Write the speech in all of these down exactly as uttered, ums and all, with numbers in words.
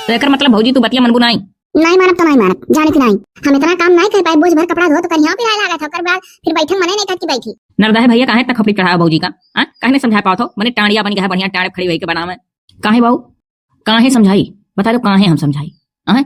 तो एकर मतलब भौजी तू बतिया मनबू नाई? नाई मानब तो नाई मानब, जाने कि नाई। हम इतना काम नाई कर पाए, बोझ भर कपड़ा धो तो करिया पिराए लागत है, ओकर बाद फिर बैठे मने नहीं करती बैठी। नरदहे भैया काहे इतना खपड़ी चढ़ावा भौजी का? हाँ? काहे नहीं समझा पावत हो? मने टांडिया बन गया है, बढ़िया टांड खड़ी होई के बनावे। काहे बाऊ? काहे समझाई? बता दो, काहे हम समझाई? हाँ?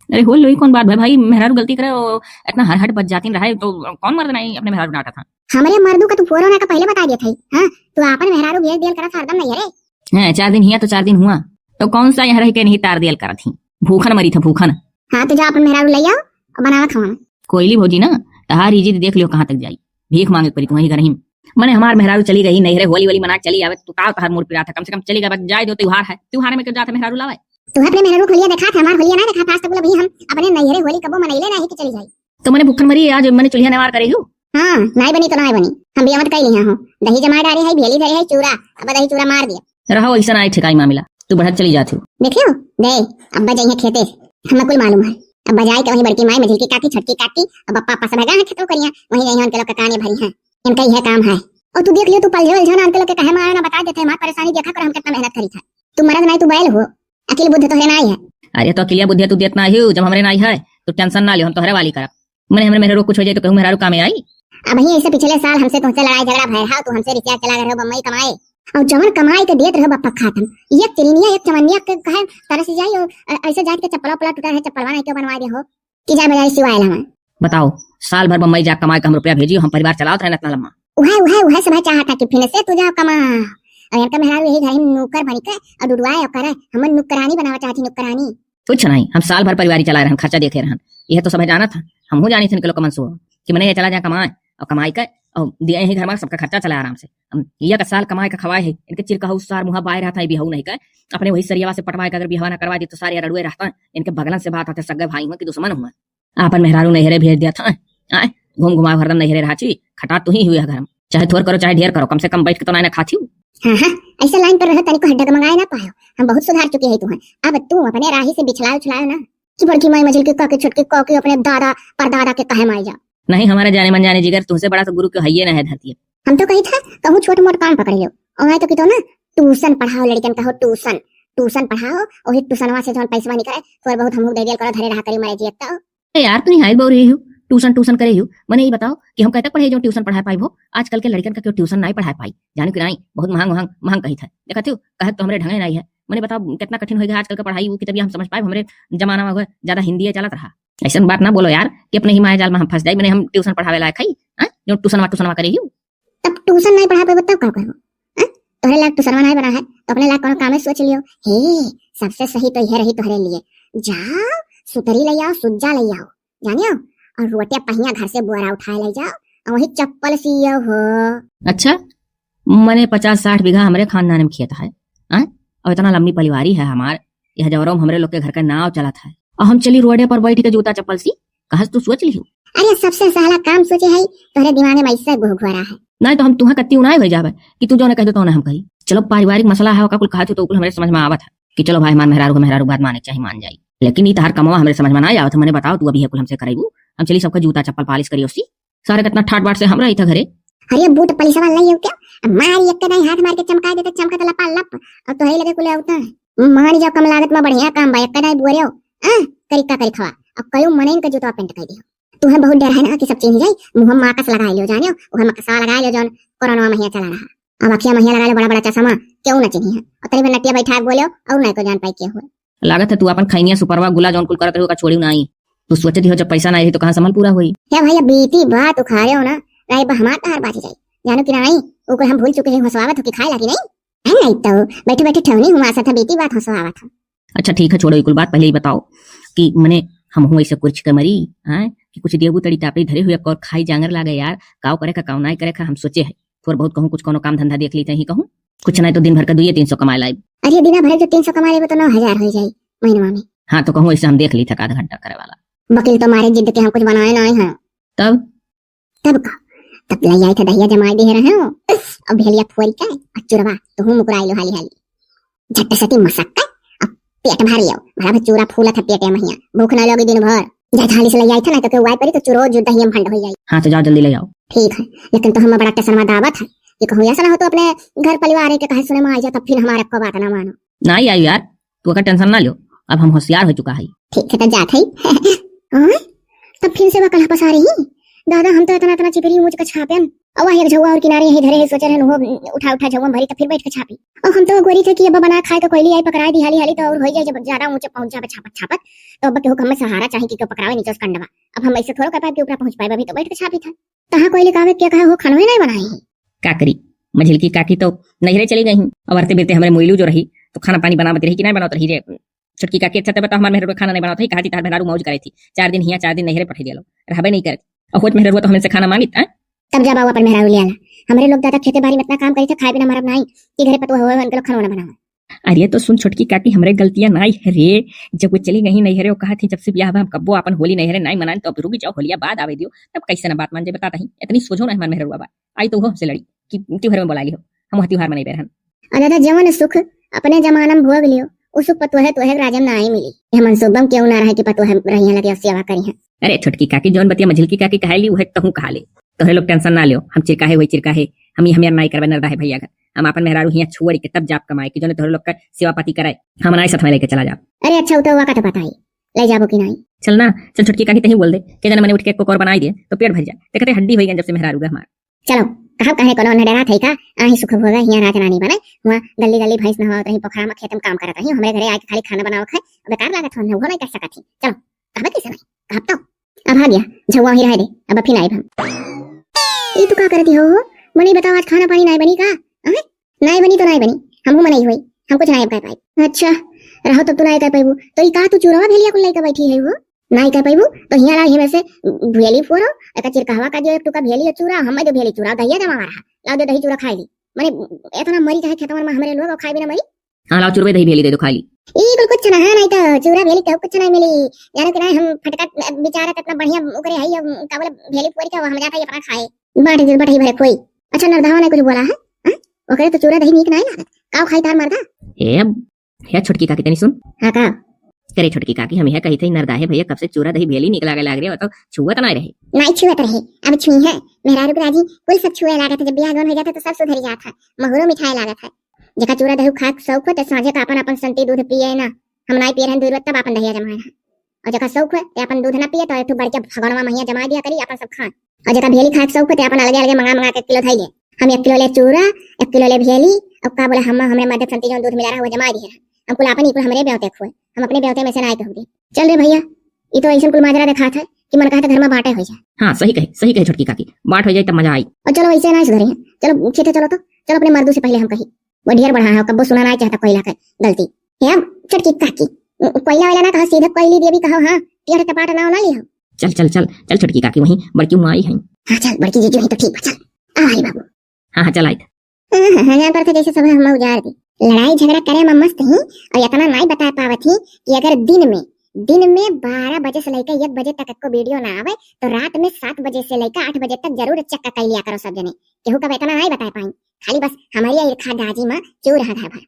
अरे हो लोई कौन बात भाई, भाई मेहरारू गलती करे, ओ, इतना हर हट बच जाती रहे, तो कौन मर्द नहीं अपने मेहरारू डांटा था? हमरे मर्दू का तू फोरो ना का पहले बता दिया था, हाँ? तू आपन मेहरारू भेज दियल करा था हरदम नहीं रे। हैं, चार दिन हिया तो चार दिन हुआ, तो कौन सा यहाँ रह के नहीं तार दियल करत ही? भूखन मरी था, भूखन। हाँ, तो जा अपन मेहरारू ले आओ, बनावा खावा। कोयली भौजी ना, तहार इज्जत देख लियो कहाँ तक जाई। भीख मांगे परी तुम्हारी घर ही। मने हमार मेहरारू चली गई नैहरे, होली वोली मना चली आवे, तो का तहार मूड पिरात है? कम से कम चली गई, बस जाए दो, त्योहार है, त्योहार में क्यों जात है मेहरारू लावे? तू अपने मेहरारू के होलिया देखा था, हमार होलिया ना देखा था, आज तक बोला भाई हम अपने नैहरे होली कबो मनैले नहीं कि चली जाई। तो मने भूखन मरी, आज मने चूल्हा नेवार करे हूँ। हाँ, नाई बनी तो नाई बनी, हम भी अमत कई लिया हो, दही जमा डारे है, भेली धरे है, चूरा, अब दही चूरा मार दिया। रहो, ऐसा नाई ठेकाई मामला, तू बढ़त चली जात हो। देखियो, दे, अब्बा जाइए खेते, हमें कुल मालूम है। अब्बा जाए के वही बड़की माई, मझिलकी काकी, छोटकी काकी, अब अप्पा, अप्पा सब है, खेतों करिया, वहीं जाइए उनके लोग का काने भरी है, इनका यह काम है। और तू देख लियो, तू पलझे उलझे ना, उनके लोग के कहे मारे ना, बता देते, हमार परेशानी देखा कर, हम कितना मेहनत करी था। तू मरद नाई, तू बैल हो, अकिल बुद्धि तोहरे नाई है। अरे तो अकिलिया बुद्धिया तू देत ना हो, जब हमरे नाई है, तो टेंशन ना लियो, हम तोहरे वाली करब। मने हमरे मेहरारू कुछ हो जाए तो कहूँ मेहरारू कामे आई? अब ही ऐसे पिछले साल हमसे तुमसे लड़ाई झगड़ा भय रहा, तू हमसे रिश्ता चला गए रहो बम्बई कमाए, और जवन कमाई के देत रहो बप्पा खातम, एक चिरिनिया एक चमनिया के कहे तरस जाई, और ऐसे जात के चप्पला उपला टूटा है, चप्पलवा नहीं क्यों बनवा दे हो कि जा बाजार सिवाए लावा। बताओ, साल भर बम्बई जा कमाए के हम रुपया भेजी, हम परिवार चलावत रहे इतना लम्मा। उहे, उहे, उहे सब चाहत है कि फिर से तू जाओ कमा, और इनका मेहरारू यही घर में नौकर बनी के और डुडुआए और करे, हमन नुकरानी बनावा चाहती, नुकरानी। कुछ नहीं, हम साल भर परिवारी चलाए रहन, खर्चा देखे रहन, यह तो सब जानत है। हमहू जानी थे इनके लोग का मनसूबा कि मने ये चला जाए कमाए और कमाई के और दिए ही घर में सबका खर्चा चला आराम से। हम ये का साल कमाए का खवाए है, इनके चिरकहू सार मुहा बाय रहा था, ये बिहू नहीं का, अपने वही सरियावा से पटवाए का, अगर बिहवा ना करवा दी तो सारे रड़ुए रहता, इनके बगलन से बात आते, सगे भाई हुआ कि दुश्मन हुआ। आपन मेहरारू नैहरे भेज दिया था, आए, घूम घुमा हरदम नैहरे रहा छी, खटा तू ही हुई है घर में, चाहे थोर करो चाहे ढेर करो, कम से कम बैठ के तो ना ना खाती हूँ। हाँ, हाँ, ऐसे लाइन पर रहो, तनिको हड्डा के मंगाए ना पायो। हम बहुत सुधार चुके हैं तुम्हें। अब तू अपने राही से बिछलाओ उछलाओ ना। कि बड़की माई मझिल के काकी छोटकी काकी अपने दादा परदादा के कहे माई जा। नहीं, हमारे जाने मन जाने जिगर, तुमसे बड़ा तो गुरु क्यों है, ये ना है धरती। हम तो कही था, कहूँ छोट मोट काम पकड़ लो। और तो की तो ना, ट्यूशन पढ़ाओ लड़कन का हो, ट्यूशन, ट्यूशन पढ़ाओ, वही ट्यूशनवा से जौन पैसवा निकले, थोड़ा बहुत हमहू दे दियल करो, धरे रहा करी, मरे जियत तो। ए यार, तू निहायत बउर रही हो, ट्यूशन, ट्यूशन करे हो। मने ई बताओ कि हम कब तक पढ़े जो ट्यूशन पढ़ाए पाई हो? आजकल के लड़कन का क्यों ट्यूशन नाई पढ़ाए पाई? जानो कि नाई, बहुत महंग, महंग, महंग कही था। देखा थियो, कहे तो हमरे ढंगे नाई है। मने बताओ, कितना कठिन होइगा आजकल का पढ़ाई, वो किताबिया हम समझ पाए, हमरे जमाना में हुआ, ज्यादा हिंदी चलत रहा। ऐसन बात ना बोलो यार कि अपने ही माया जाल में हम फंस जाए, मने हम ट्यूशन पढ़ावे लायक है, हाँ? जो ट्यूशन वा, ट्यूशन वा करे हो। तब ट्यूशन नाई पढ़ा पाबो, तब का करबो? हैं? तोहरे लायक ट्यूशनवा नाई बना है, तो अपने लायक कोनो कामे सोच लियो। हे, सबसे सही तो यह रही तोहरे लिए। जाओ, सुतरी ले आओ, सुज्जा ले आओ, जानियो, और रोटिया पहिया घर से बोरा उठाए ले जाओ, और वही चप्पल सियो हो। अच्छा, मने पचास साठ बीघा हमरे खानदान में खेत है, हैं? और इतना लंबी परिवारी है हमार, यह जौरव में हमरे लोग के घर का नाव चलत है, और हम चली रोडे पर बैठ के जूता चप्पल सी, कहा तू सोच लियो। अरे, सबसे सहला काम सोचे है, तोहरे दिमाग में ऐसा घुघुआरा है। नहीं तो हम तुहे कत्ती उनाए हो जावे कि तू जो ना कह दो तो ना हम कही। चलो, पारिवारिक मसला है, ओका कुल कहत हो तो कुल हमरे समझ में आवत है कि चलो भाई, हमार मेहरारू को मेहरारू बात माने के चाही, मान जाई, लेकिन ई तहार कमवा हमरे समझ में ना आवत है। मने बताओ, तू अभी है कुल हमसे कराइबू, हम चली सबका जूता चप्पल पालिश करियो सी, सारे कितना ठाट बाट से हम रही था घरे। अरे बूट पलिसवा लइयो क्या? अब मारी एक कदाई हाथ मार के चमका देते, चमका तो लपा लप। अब तो है लगे कुले आवता है। मान जाओ कम लागत में बढ़िया काम बा, एक कदाई बोरे हो। आ, करी का करी खवा। अब कयो मनइन का जूतवा पेंट कर दियो। तू है बहुत डर है ना कि सब चीज जाई, मुंह में माकस लगा लियो जानियो, वह मकसवा लगा लियो जौन कोरोना महिया चला रहा। अब अखिया महिया लगा लियो बड़ा बड़ा चश्मा, क्यों ना चिन्ही है। और तरी भर नटिया बैठा के बोलियो और नहीं को जान पाई के हुए। लागत है तू अपन खैनिया सुपरवा गुला जौन कुल करत रहो का छोड़ियो नाई। तू सोचत हो जब पैसा ना आई तो कहाँ संभल पूरा होई? हे भैया, बीती बात उखाड़े हो ना, राय बा हमार तहार बाजी जाई। जानो कि नाई, ओकर हम भूल चुके हैं, हंसवावत हो कि खाए लागी नहीं? हैं, नहीं तो बैठे बैठे ठेवनी हुआ सा था, बीती बात हंसवावत हो। अच्छा ठीक है, छोड़ो ये कुल बात, पहले ही बताओ कि मने हम हुआ ऐसे कुर्छ के मरी, हैं, कि कुछ देबू तड़ी टापड़ी धरे हुए और खाई जांगर लागे यार, काव करे का काव नाई करे का हम सोचे है। थोड़ बहुत कहूँ कुछ कोनो काम धंधा देख ली तही कहूँ, कुछ नहीं तो दिन भर का दुइये तीन सौ कमाए लाई। अरे दिना भर जो तीन सौ कमा लेबो तो नौ हजार हो जाई महीनवा में। हाँ तो कहूँ ऐसे हम देख ली था आधा घंटा करे वाला। वकील तो मारे जिद के हम कुछ बनाए ना हैं। तब? तब का? तब ले आई था दहिया जमाई दे रहे हो। अब भेलिया फोरी का और चुरवा तू मुकुराई लो हाली हाली। झट सती मसक के अब पेट भर लियो। भला भर चूरा फूला था पेटे महिया, भूख ना लगी दिन भर। जाए हाली से ले आई था ना तो के वाई परी तो चुरो जो दहिया में भंड हो जाई। हाँ तो जाओ जल्दी ले आओ। ठीक है, लेकिन तो हम बड़ा टेंशन में दावत है कि कहूँ ऐसा ना हो तो अपने घर परिवार के कहे सुने में आ जा, तब फिर हमारे को बात ना मानो। ना ही आई यार, तू का टेंशन ना लियो, अब हम होशियार होइ चुका है। ठीक है, तो जात है। हाँ? तब फिर से वह कलह पसा रही। दादा, हम तो इतना, इतना चिपरी ऊँच का छापेन। और वह एक झौवा और किनारे यहीं धरे है, सोचे रहन, वो उठा, उठा झौवा भरी, तो फिर बैठ के छापी। और हम तो गोरी थे कि अब बना खाए के कोयली आई, पकड़ाए दी हाली, हाली, तो और हो जाए, जब ज्यादा ऊँचे पहुँच जाबे छापत, छापत, तो अब केहू के हमें सहारा चाही कि केहू पकड़ावे नीचे से कंडवा। अब हम ऐसे थोड़ा कर पाए कि ऊपरा पहुँच पाए, अभी तो बैठ के छापी था। तहाँ कोयली का आवे, क्या कहे हो, खाना नहीं बनाई है। का करी, मझिलकी काकी तो नैहरे चली गई हैं। अब आते बेरते हमरे मोइलू जो रही, तो खाना पानी बनावत रही कि नहीं बनावत रही रे। छोटकी काकी, अच्छा, तब बताओ, हमार मेहरारू खाना नहीं बनावत रही, कहा थी, "तार मेहरारू मौज करे थी, चार दिन हियाँ, चार दिन नैहरे पठै दिया लो।" रहबे नहीं करती। और होत मेहरारू तो हमसे खाना मांगित, हैं? तब जा बाबू अपन मेहरारू ले आला। हमरे लोग दादा खेते बारी में इतना काम करी थे, खाए बिना मरब नहीं, कि घरे पतोह होए, उनके लोग खाना वाना बनावे। अरे तो सुन छोटकी काकी, हमरे गलतियाँ नाई है रे। जब वो चली गई नैहरे, वो कहा थी, "जब से बियाह बा, हम कब्बो आपन होली नैहरे नाई मनान, तो अब रुक जाओ, होलिया बाद आवे दियो।" तब कैसे ना बात मान जाए, बता तही, इतनी सोझो ना हमार मेहररुआ बा। आई तो वो हमसे लड़ी कि त्योहार में बोला ली हो, हम वह त्योहार मनाई रहन। और दादा, जवन सुख अपने जमाना में भोग लियो, उ सुख पतोहे तोहे के राजन नाई मिली। यह मनसूबम क्यों ना रहे कि पतोहे रहिया लगे और सेवा करी हैं। अरे छोटकी काकी, जौन बतिया मझिलकी काकी कहाली, उहे तहूँ कहा ले। तोहरे लोग टेंशन ना लियो, हम चिरकाहे वही चिरकाहे, हम ही, हम यार नाई करबे नरदा है भैया घर। हम आपन मेहरारू हियाँ छोड़ के तब जाब कमाए कि जौन तोहरे लोग का सेवा पाती कराए, हम नाई साथ में लेके चला जाब। अरे अच्छा, उ तो वाका तो पता ही, ले जाबो कि नाई। चल ना, चल छोटकी काकी तहीं बोल दे, के जाने मने उठ के एक कोर बनाई दे, तो पेट भर जाए। देखते हड्डी होई गन जब से मेहरारू गा हमार। चलो, कहब कहे कोनो न डरात है का? आही सुख भोगा, हियाँ राज रानी बने, हुआँ गली गली भैंस नहवावत रही, पोखरा में खेत में काम करत रही, हमरे घरे आके खाली खाना बनावे खाए, बेकार लागत हो, उहो नहीं कर सकत ही। चलो, कहबे कैसे नहीं? कहब तो। अब आ गया, झौवा ही रह दे, अब फिर आइब हम। ई तू का करती हो? मने बताओ, आज खाना पानी नाई बनी का? अहे? नाई बनी तो नाई बनी, हमहू मनई होई, हम कुछ नाई कर पाई। अच्छा, रहो तब तू नाई कर पाइबू, तो ई का तू चूरवा भेलिया कुल लइके बैठी है हो? नाई कर पाइबू, तो हियाँ ला, हियाँ में से भेली फोरो, एका चिरकहवा का दियो, एक टुका भेली और चूरा, हमें दो भेली चूरा, दहिया जमा रहा, लाओ दे दही चूरा खाई ली। मने इतना मरी चाहे खेतवन में हमरे लोग, और खाई भी ना मरी। हाँ, लाओ चुरवे दही भेली दे दो, खा ली। ई कुल कुछ ना है, नहीं तो चूरा भेली तो कुछ नहीं मिली। जानो कि नहीं, हम फटका बेचारा तो इतना बढ़िया ओकरे है, अब का बोले, भेली फोड़ के हम जाता ही अपना खाए। बांट दे, बटही भरे खोई। अच्छा, नरदहवा ने कुछ बोला है? हाँ? ओकरे तो चूरा दही नीक नहीं लागत। काव खाई तार मर्दा? ए, अब, हे छोटकी काकी, तनी सुन। हाँ, का? करे छोटकी काकी, हम यह कही थे, नरदा है भैया, कब से चूरा दही भेली नीक लागे लाग रहे हो, तो छुआ तो नहीं रहे। नहीं छुअत रहे, अब छुई है। मेहरारू के राजी कुल सब छुए लागत है, जब बियाह गौन हो जाता तो सब सुधर जात है, महुरो मिठाए लागत है। जेका चूरा दही खाए के शौक हो, ते साँझे का अपन, अपन संती दूध पिए ना। हम नाई पिए रहन दूध, तब अपन दहिया जमाए रहन। और जेका शौक हो, ते अपन दूध ना पिए, तो एक ठो बड़के भगवानवा महिया जमा दिया करी, अपन सब खाए। और जेका भेली खाए के शौक हो, ते अपन अलगे, अलगे मंगा, मंगा के एक किलो धई ले। हम एक किलो ले चूरा, एक किलो ले भेली, और का बोले, हम, हमरे मदद संती जो दूध मिला रहा, वो जमा दिए रहन। हम कुल अपन ही कुल हमरे बेवते खुए, हम अपने बेवते में से नाई कहूँ दे। चल रे भैया, ई तो ऐसन कुल माजरा देखात है कि मन कहत है घर में बांटे हो जाए। हाँ, सही कहे, सही कहे छोटकी काकी, बांट हो जाए तब मजा आई। और चलो, ऐसे ना सुधरे हैं, चलो खेते चलो तो, चलो अपने मर्दू से पहले हम कही। वो ढेर बढ़ा है, कब्बो सुना ना चाहता कोयला का गलती। हे अब छोटकी काकी, कोयला वाला ना कहो, सीधे कोयली देवी कहो। हाँ, टेढ़ टपाट नाव ना लिहो। चल, चल, चल, चल छोटकी काकी, वहीं बड़की माई है। हाँ चल, बड़की जीजू है तो ठीक बा, चल। आ हरी बाबू। हाँ, हाँ, चल आई। हाँ, हाँ, हाँ, यहाँ पर थे जैसे सब हम उजाड़ दी। लड़ाई झगड़ा करे में मस्त ही, और इतना नहीं बता पावत ही कि अगर दिन में, दिन में बारह बजे से लेकर एक बजे तक को वीडियो ना आवे, तो रात में सात बजे से लेकर आठ बजे तक जरूर चेक कर लिया करो सब जने। केहू का इतना नहीं बता पाई, खाली बस हमारी ईर्खा दाजी में चूर हाँ घर भर।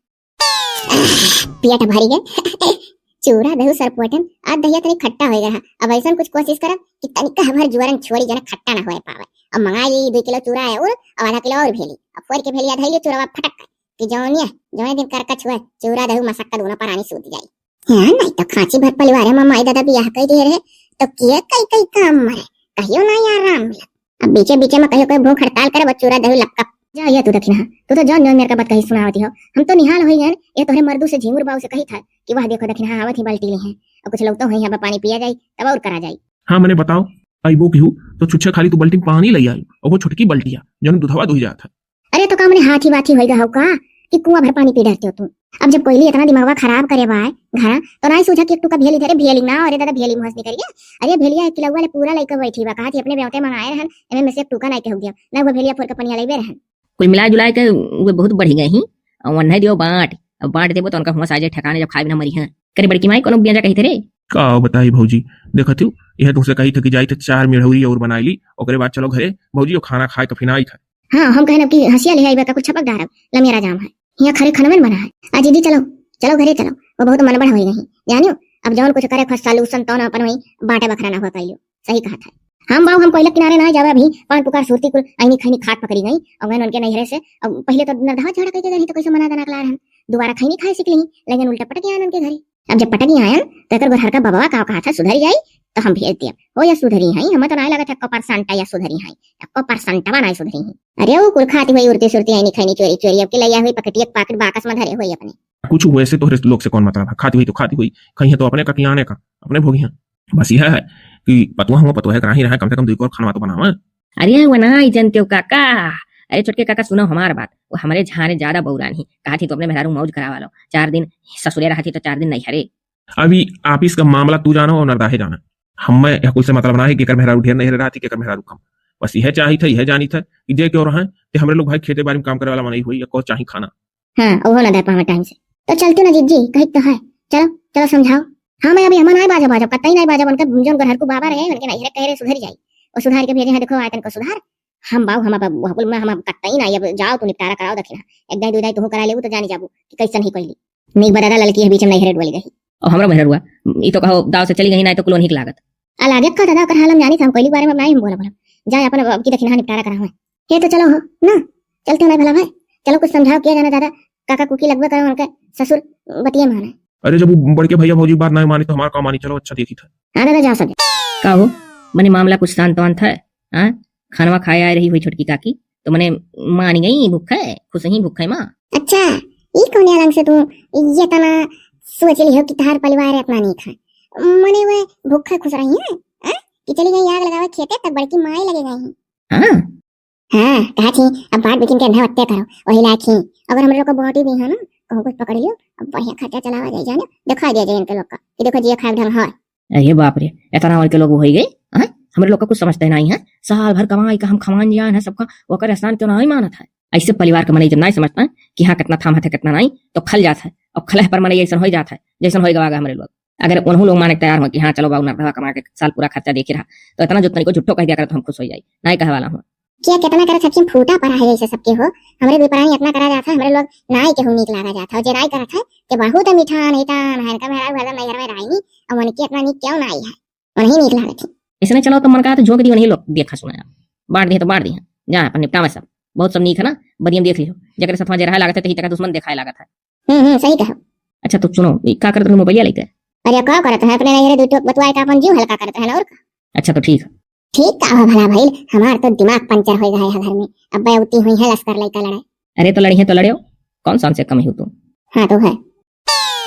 पेट भरी गए। चूरा दही सरपोटन, आज दहिया तनी खट्टा हो गया है। अब ऐसा कुछ कोशिश करब कि तनिका भर जुआरन छोड़ी, जने खट्टा ना होए पावे। अब मंगा ली दो किलो चूरा है और, अब आधा किलो और भेली। अब फोड़ के भेलिया धई लियो चूरवा फटक के, कि जौनिया, जौने दिन करकच हुए, चूरा दही मसक्का दोनों परानी सूत जाई। हाँ, नहीं तो खांची भर परिवार में माई दादा बियाह कर दिए रहे, तो किए कई कई काम मरे, कहियो ना आराम मिलत। अब बीचे बीचे में कहियो कोई भूख हड़ताल करे, बस चूरा दही लपकप। जा ये तू दखिनहा, तू तो जौन जौन मेरे का बात कही सुनावती हो। हम तो निहाल होई गए, ये तोहरे मर्दू से झिंगुर बाऊ से कही था कि वह देखो दखिनहा आवत ही बाल्टी ली है, और कुछ लोग तो होई है, अब पानी पिया जाई तब और करा जाई। हाँ, मने बताओ, अइबो केहू तो छुच्छे खाली तू बल्टी में पानी लई आई, और वो छोटकी बल्टिया जौन दुधवा दुही जात है। अरे तो का मने हाथी वाथी होई गए हो का कि कुआं भर पानी पी डरते हो तू? अब जब कोयली इतना दिमागवा खराब करे बा घरा, तो ना ही सूझा कि एक टुका भेली धरे, भेली ना, अरे दादा भेली मुहस निकल गया। अरे भेलिया एक किलो वाले पूरा लइके बैठी बा, कहा थी अपने बेवते मंगाए रहन, एमे में से एक टुका नहीं के हो गया, ना वो भेलिया फोड़ के पनिया लेबे रहन। कुल मिला जुला के वो बहुत बढ़ गए ही, और वन्हे दियो बांट, अब बांट देबो तो उनका हुआ साजे ठिकाने जब खाए बिना मरी हैं। करे बड़की माई कोनो बियाजा कही थे रे? का बताई भौजी, देखत हूँ, यह तुमसे कही था कि जाई तो चार मिढ़ौरी और बनाई ली, ओकरे बाद चलो घरे, भौजी वो खाना खाए के फिर आई था। हाँ, हम कहन अब कि हंसिया ले आई बा का कुछ छपक डारब, लमिया राजाम है। यहाँ खरे खनवन बना है। आ जीजी चलो, चलो घरे चलो, वो बहुत मनबढ़ होई गई। जानियो, अब जौन कुछ करे खुद solution तौन अपन वही बांटे बखरा ना हुआ कहियो। सही कहत है। हम बाऊ हम कोयला किनारे ना जावे अभी, पान पुकार सुरती कुल, आईनी खैनी खाट पकड़ी गई, और उनके नैहरे से, अब पहले तो नरदहवा झगड़ा करके गई तो कैसे मना दना कला रहन, दोबारा खैनी खाए सीख ली, लेकिन उल्टा पटक आन उनके घरे। अब जब पटक ही आयन, तो एकर गोरहरका बबवा का कहत है, सुधरी जाई, तो हम भेज दिया। हो या सुधरी हैं, हमें तो नाहीं लगत है एको परसेंट या सुधरी हैं, एको परसेंटवा नाहीं सुधरी हैं। अरे वो कुल खाती हुई उड़ती सुरती आई, खैनी चोरी चोरी, अब के लैया हुई पकटिया पाकिट बाकस में धरे हुई अपने। कुछ वैसे तोहरे लोग से कौन मतलब है, खाती हुई तो खाती हुई, खइहें तो अपने ककियाने का, अपने भोगिहें। बस यह है कि पतुआ हुआ, पतुआ है, कराही रहा, कम से कम दुई कोर खानवा तो बनावा। अरे वो ना, ई जनते हो काका। अरे छोटके काका, सुनो हमार बात। वो हमरे झारे ज्यादा बौरान ही। कहा थी तो अपने मेहरारू मौज करावा लो। चार दिन ससुरे रहा थी तो चार दिन नैहरे। अभी ऑफिस का मामला तू जानो और नरदाहे जाना। हमें यह कुल से मतलब ना है कि केकर मेहरारू ढेर नैहरे रहा थी, केकर मेहरारू कम। बस यह चाहित है, यह जानित है कि जे क्यों रहा है, ते हमरे लोग भाई खेते बाड़ी में काम करे वाला मनई हुई, या को चाही खाना। हाँ, ओहो ना दे पावे टाइम से। तो चलते ना जीजी, कही तो है। चलो, चलो समझाओ। हाँ, मैं अभी हमें नाहीं बाजब, बाजब, कतई नाहीं बाजब, उनके जौन गोरहरकू बाबा रहे, उनके नैहरे कहरे सुधर जाई। वो सुधार के भेजे हैं, देखो, आयतन को सुधार। हम बाऊ, हम अब, हम, हम कतई नाहीं, अब जाओ, तू निपटारा कराओ, दखिना। एक दाई, दू दाई, तू करा लेबू, तो जानी जाबू कि कैसन ही कोई। नीक बा दादा, ललकी है बीच में नैहरे डोली गई। और हमरो मेहररुआ, ई तो कहो, दाव से चली गई, नाहीं तो कुलो नीक लागत। आ लागे का दादा, ओकर हाल हम जानी, हम कोई बारे में नाहीं हम बोला, बोला। जाए अपन अब की दखिना निपटारा करावे। हे तो चलो हो, ना, चलते ना भला भाई, चलो कुछ समझाओ, किया जाना दादा, काका कुकी लगबे करो, उनके ससुर बतिये माने। अरे जब वो बड़के भैया भौजी बात नाहीं मानी तो हमारा का मानी, चलो अच्छा देखी था। हाँ दादा, जाओ सब। का हो, मने मामला कुछ शांत वांत है? हाँ, खानवा खाए आए रही हुई छोटकी काकी, तो मने मानी गई, भूख है, खुश ही भूख है माँ। अच्छा, ई कौन अलग से तू ये तना सोच ली हो कि तहार परिवार इतना नीक है? मने वे भूख है, खुश रही है, हाँ? कि चली गई आग लगावे खेते, तब बड़की माई लगे गई है। हाँ? हाँ, कहा थी, अब बात बिकिन के अंधा वत्ते करो, वही लायक ही। अगर हमरे लोग को बोटी दी है ना, कहूँ कुछ पकड़ लियो, अब बढ़िया खर्चा चलावा जाए, जाने, दिखाई दिया जाए इनके लोग का, कि देखो जी, खाए ढंग है। अरे बाप रे, इतना और के लोग हो ही गए, हाँ? हमरे लोग का कुछ समझते नहीं है, साल भर कमाई का हम खमान जान है सबका, ओकर एहसान क्यों नहीं मानत है? ऐसे परिवार का मनई जब नहीं समझता है कि हाँ, कितना थामत है, कितना नहीं, तो खल जात है, और खलह पर मनई ऐसन हो जात है, जैसन हो गवा हमरे लोग। अगर उन्हों लोग माने के तैयार हो कि हाँ, चलो बाबू, नरदवा कमा के साल पूरा खर्चा देखे रहा, तो इतना जो तनिको झूठो कह दिया करे तो हम खुश हो जाई, नहीं कहे वाला हूँ। क्या कितना करे सचिन फूटा पड़ा है जैसे सबके हो, हमरे भी प्राणी इतना करा जाता है, हमरे लोग नाई के हूँ नीक लागा जाता है, और जे नाई करत है, ते बहुत मीठा नहीं ता, नहर का मेहरा भला नैहर में राई नहीं, और मन की इतना नीक क्यों नाई है, मन ही नीक लागत है। इसने चलो तो मन का तो झोंक दी, उन्हीं लोग देखा सुना, बांट दिए तो बांट दिए, जा अपन निपटावे सब, बहुत सब नीक है ना, बदियम देख लियो, जकरे साथ जे रहा लागत है, तही तक दुश्मन देखाए लागत है। हम्म, हम्म, सही कहा। अच्छा तो सुनो, ई का करत रहो मोबाइल लेके? अरे का करत है, अपने नैहरे दू टोक बतुआए का अपन जीव हल्का करत है ना, और का? अच्छा तो ठीक है। ठीक का हो भला भइल, हमार तो दिमाग पंचर हो गया है घर में। अब उती हुई है लश्कर लइका लड़े। अरे तो लड़ी है तो लड़े हो, कौन सा हमसे कम ही हो तू? हाँ तो है।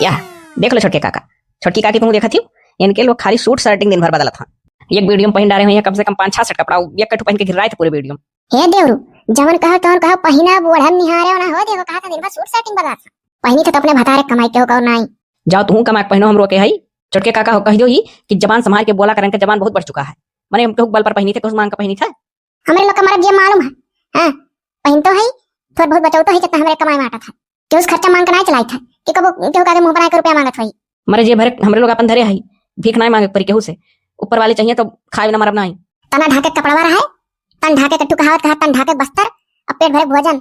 या, देख लो छोटके काका, छोटकी काकी तुम देखत हो, इनके लोग खाली सूट शर्टिंग दिन भर बदलत हैं। एक वीडियो में पहन डारे हुए हैं कम से कम पाँच छह सेट कपड़ा, एक कटु पहन के घिर्राए थे पूरे वीडियो में। हे देवरू, जवन कहो तवन कहो, पहिना ओढ़न निहारे ना हो, देखो कहा था दिन भर सूट शर्टिंग बदलत हैं। पहिनी थे तो अपने भतारे कमाई के हो कहो नाई। जाओ तुहू कमा के पहिनो, हमरो के हई। छोटके काका हो कह दो ही कि जबान संभाल के बोला करें, के जबान बहुत बढ़ चुका है। मने हम केहू के बल पर पहिनी थे, केहू से मांग के पहिनी थे? हमरे लोग का मरद जे मालूम है। हाँ, पहिन तो है, थोड़ बहुत बचाओ तो है, जितना हमरे कमाई में आटा था। केहू से खर्चा मांग के नाई चलाई था कि कबो केहू का आगे मुंह बनाए के रुपया मांगत होई। मरे जे भरे हमरे लोग अपन धरे हई, भीख नाई मांगे परी केहू से। ऊपर वाले चाहिए तो खाए बिना मरब नाई। तना ढाके कपड़वा रहे, तन ढाके कट्टू कहावत कहा, तन ढाके बस्तर, अब पेट भरे भोजन,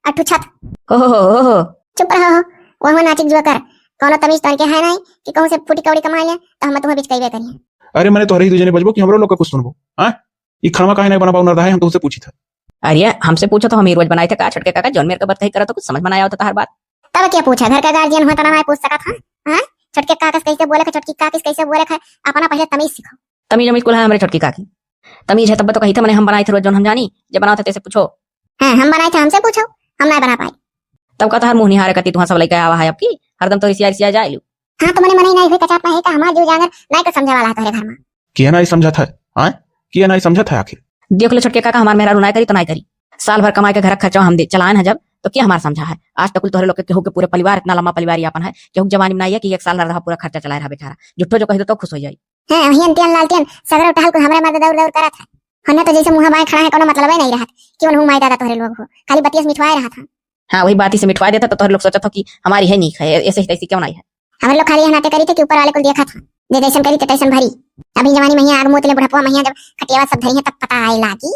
अट्ठू छत। हो, हो, हो, हो, हो। चुप रहो, हो। वहाँ नाचिक जुआ कर। कौनो तमीज तोर के है नहीं कि कहूँ से फूटी कौड़ी कमा लिया, तो हम तुम्हें बिचकइबे करिए। अरे, मने तोहरे ही दू जने बजबो कि हमरो लोग का कुछ सुनबो? हाँ? ई खानवा काहे नहीं बना पाऊ नरदहा है, हम तुमसे पूछी था। अरे, हमसे पूछो तो हम ही रोज बनाए थे का, छोटके काका, जौन मेरे का बतकही करत हो, कुछ समझ में ना आवत तहार बात। तब क्या पूछा, घर का गार्जियन हुआ तना नहीं पूछ सकत, हाँ? हाँ? छोटके काका से कैसे बोले थे, छोटकी काकी से कैसे बोले थे, अपना पहले तमीज सीखो। तमीज अमीज कुल है हमरे छोटकी काकी। तमीज है तब तो कही थे, मने हम बनाए थे रोज जौन हम जानी, जब बनाओ थे तेसे पूछो। हाँ, हम बनाए थे, हमसे पूछो, हम नहीं बना पाए। तब का तहार मुंह निहारे कती तुहां सब लइका आवा है आपकी, हरदम तो रिसिया रिसिया जाए लू। हाँ, तो मने मने नहीं हुई कचाप में है का, हमार जीव जांगर नहीं कुछ समझे वाला है तोहरे घर में। किया नहीं समझत है, हाँ? किया नहीं समझत है आखिर? देख लो छोटके काका, हमार मेहरारू नाई करी तो नाई करी। साल भर कमाए के घर खर्चा हम दे, चलाएन है जब, तो क्या हमार समझा है? आज तक कुल तोहरे लोग के केहू के पूरे परिवार, इतना लंबा परिवार यापन है, केहू के जवानी में ना आइए कि एक साल नरदहा पूरा खर्चा चलाए रहा बेचारा। झूठो जो कह दो तो खुश हो जाई। हैं, वही अंतियन लालटियन, सगरो टहल कुल हमरे मर्द दौड़ दौड़ करत है। हन्ने तो जैसे मुंह बाएं खड़ा है, कोनो मतलबे नहीं रहत कि उनहु माई दादा तोहरे लोग हो, खाली बतिया से मिठवाए रहत है। हाँ, वही बात ही से मिठवा देता तो तोहरे लोग सोचत हो कि हमारी है नीक है, ऐसे ही तैसी क्यों नहीं है। हमरे लोग खाली यहाँ नाते करी थे कि ऊपर वाले कुल देखा था, जे जैसन करी ते तैसन भरी। अभी जवानी महिया आग मुँह तले बुढ़ापा महिया जब खटियावा सब धरी है तब पता आए लागी।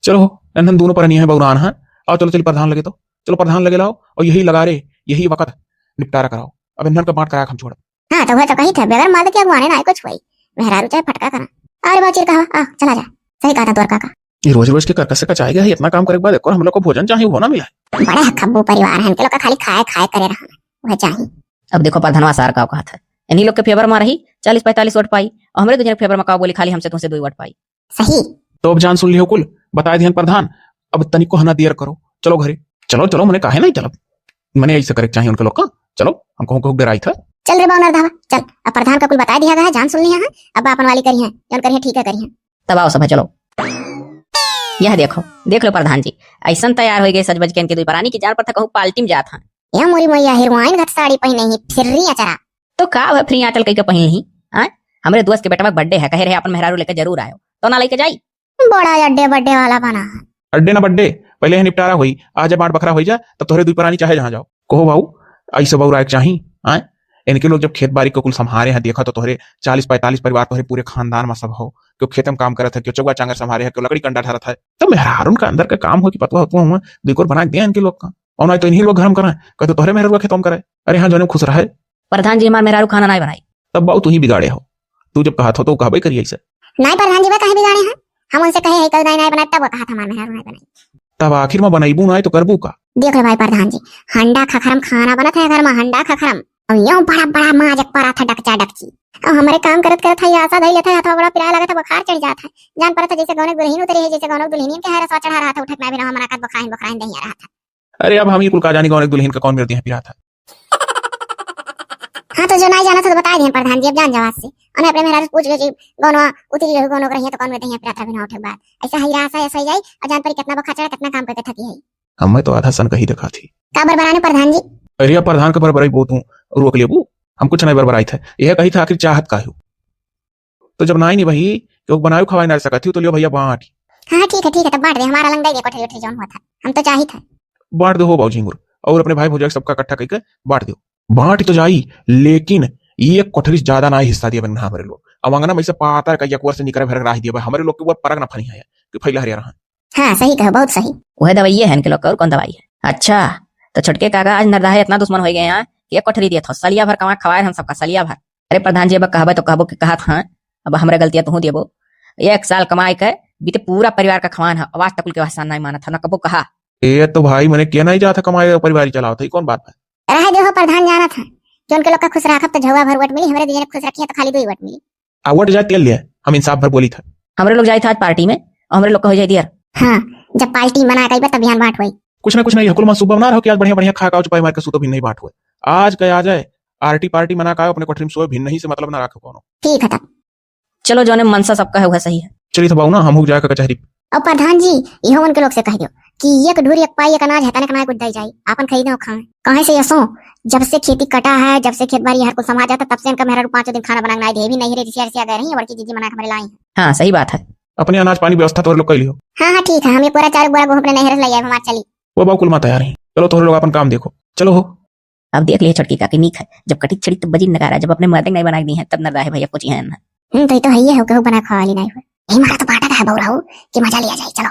चलो हो, नन्हन दोनों पर नहीं है बौरान है। आओ चलो चली प्रधान लगे तो, चलो प्रधान लगे लाओ और यही लगा रे, यही वक्त निपटारा कराओ। अब इन्हन का बांट करा हम छोड़। हाँ, तो वह तो कही थे, बगैर मर्द के अगुवाने ना कुछ हुई। मेहरारू चाहे फटका करा। अरे बाचिर कहा, आ, चला जा। सही कहा था तोर काका। ये रोज रोज के करकस से कचाए गया है, इतना काम करे के बाद एक और हम लोग को भोजन चाहे वो ना मिला है। बड़े खब्बू परिवार है, इनके लोग का खाली खाए खाए करे रहना, वह चाही। अब देखो प्रधानवा सार का कहा था, इन्हीं लोग के फेवर मा रही, चालीस पैंतालीस वोट पाई, और हमरे दुइ जने के फेवर मा का बोली, खाली हमसे तुमसे दुइ वोट पाई। सही। तो अब जान सुन लिहो कुल, बताए दिहन प्रधान, अब तनिको हना देर करो, चलो घरे। चलो, चलो, मने काहे नहीं चलब? मने ऐसे करे के चाहिए उनके लोग का। चलो, हमको, हमको डराई था। चल रे बाउनर धावा, चल। अब प्रधान का कुल बताए दिया गया है, जान सुन लिया है, अब आपन वाली करिहैं, जौन करिहैं ठीक है करिहैं। तब आओ सब है, चलो। यह देखो, देख लो प्रधान जी, ऐसन तैयार होइ गए सज बज के इनके दुइ परानी की जान पर था कहूँ पार्टी में जात हैं। या मोरी मैया, हीरोइन घट साड़ी पहिने ही, फिर्री अचरा। तो का हुआ, फिर आंचल कई के पहिन ही? आय, हमरे दोस्त के बेटवा के birthday है, कहे रहे अपन मेहरारू लेके जरूर आयो, तो ना लेके जाई? बड़ा अड्डे बड्डे वाला बना है। अड्डे ना बड्डे, पहिले यह निपटारा होई, आज जब बांट बखरा होई जा, तब तोहरे दुइ परानी चाहे जहाँ जाओ। कहो बाऊ, ऐसे बउराए के चाही, आय? इनके लोग जब खेत बारी को कुल संभारे हैं, देखा तो तोहरे चालीस पैंतालीस परिवार तोहरे पूरे खानदान में सब हो, क्यों खेत में काम करत है, क्यों चौवा चांगर संभारे है, क्यों लकड़ी कंडा ढारत है, तब मेहरारून का अंदर का काम हो कि पतवा होतवा हुआ, दुइ कोर बना के दे इनके लोग का। और ना तो इन्हीं लोग घर में करा, कह तो तोहरे मेहरारू का खेत में करे। अरे हाँ, जौने खुश रहे। प्रधान जी, हमार मेहरारू खाना नाय बनाई। तब बाऊ तू ही बिगाड़े हो, तू जब कहा था तो कहबे करिए ऐसे। नाय प्रधान जी, वे काहे बिगाड़े हैं? हम उनसे कहे हैं कल नाय नाय बनाए, तब वो कहा था हमार मेहरारू नाय बनाई। तब आखिर में बनैबू नाय तो करबू का? देख लो भाई प्रधान जी, हंडा खखरम खाना बनत है घर में, हंडा खखरम। और यूं बड़ा बड़ा माज एक परा था डकचा डकची। और हमरे काम करत करत है आशा धई लेता है, अथवा बड़ा पिराए लगा था, बुखार चढ़ जाता है। जान पड़त है जैसे गौनक दुल्हन उतरी है, जैसे गौनक दुल्हनियन के है रसवा चढ़ा रहा था, उठक ना बिना मना कर बुखाइन बुखाइन दहिया रहा था। अरे अब हम ही कुल का जानी गौनक दुल्हन का कौन मेर दिया पिरा था। हाँ, तो जो नाई जाना था तो बताए दिहन प्रधान जी, अब जान जावा से। उन्हें अपने मेहरारू से पूछ लो जी, गौनवा उतरी रहू, गौनवा रही है तो कौन में दहिया पिरात रहा बिना उठे के बाद। ऐसा ही रासा ऐसा ही जाई, और जान परी कितना बखा चढ़ा, कितना काम करके थकी है। हमें तो आधा सन कही दिखा थी। का बरबराने प्रधान जी? अरे अब प्रधान के बरबराई बहुत हूँ, रोक लेबू, हम कुछ नहीं बरबराई थे। यह कही था आखिर चाहत का हो? तो जब नाई नहीं भाई, कि वो बनायो खवाए ना सकत ही, तो लियो भैया बांट। हाँ, हाँ, ठीक है, ठीक है, तब बांट दे, हमारा लंग दे दे कोठरी उठरी जौन हुआ था, हम तो चाहित है। बांट दो हो बाबू झिंगुर, और अपने भाई भौजाई सबका इकट्ठा करके बांट दो। बांट तो जाई, लेकिन ये कोठरी से ज्यादा ना हिस्सा दिया बन हमरे लोग। अब अंगना में से पातर का यकवर से निकरे भर राह दिया, हमरे लोग के वो परक ना फनी है कि फैला हरिया रहा। हाँ, सही कहो, बहुत सही। वह दवाई है इनके लोग का, और कौन दवाई है? अच्छा, तो छोटके काका आज नरदा है इतना दुश्मन हो गए हैं कि एक कोठरी दिया था, सलिया भर कमा खवाए हम सबका, सलिया भर। अरे प्रधान जी, अब कहबे तो कहबो कि कहत हाँ, अब हमरे गलतियाँ तुहूँ देबो। एक साल कमाए के बीते पूरा परिवार का खवान है, अब आज तक कुल के वहसान नहीं मानत है, ना कबो कहा। ए तो भाई, मने किया नहीं जात है कमाए और परिवार ही चलावत है, ई कौन बात है? रहे दे हो प्रधान, जानत है कि उनके लोग का खुश राखब तो झौवा भर वोट मिली, हमरे दीजन खुश रखिए तो खाली दो ही वोट मिली। आ वोट जाए तेल ले, हम इंसाफ भर बोली था। हमरे लोग जाए था आज पार्टी में और हमरे लोग का हो जाए दियर। हाँ, जब पार्टी मना कई बा तब बिहान बांट होई। कुछ ना कुछ नहीं, कुल मनसूबा बना रहो कि आज बढ़िया बढ़िया खा का चुपाई मार के सूतो भी नहीं बांट हुए। आज का आ जाए, आरटी पार्टी मना का अपने कोठरी में सोए, भिन्न ही से मतलब ना रखो कोनो। ठीक है तब। चलो, जौने मनसा सबका है, वह सही है। चलिए, तो बाबू ना, हम हो जाए का कचहरी। और प्रधान जी, इहो उनके लोग से कह दियो कि एक ढूर एक पाई एक अनाज है, तनिक ना कुछ दई जाई, आपन खरीदे और खाएं। कहे से यसो, जब से खेती कटा है, जब से खेत बारी हर कुछ समा जाता, तब से इनका मेहरारू पाँचों दिन खाना बना के ना दे, भी नहीं रे, रिसिया रिसिया गए रही, बड़की जीजी मना के हमरे लाई है। हाँ, सही बात है। अपने अनाज पानी व्यवस्था तोहरे लोग कर लियो। हाँ, हाँ, ठीक है, हम ये पूरा चार बोरा गेहूं अपने नहर से ले आए, हमार चली। वो बाबू कुल माता आ रही, चलो तोहरे लोग अपन काम देखो, चलो हो। अब देख लिए छोटकी काकी, नीक है, जब कटी छड़ी तब बजी नगारा, जब अपने मर्दे नहीं बना के दी है, तब नरदा है भैया पूछी है ना। हम्म, तो ये तो है ही है, केहू बना खवा ली नहीं हुए। यही मारा तो बाटा का है बउराऊ, कि मजा लिया जाए, चलो।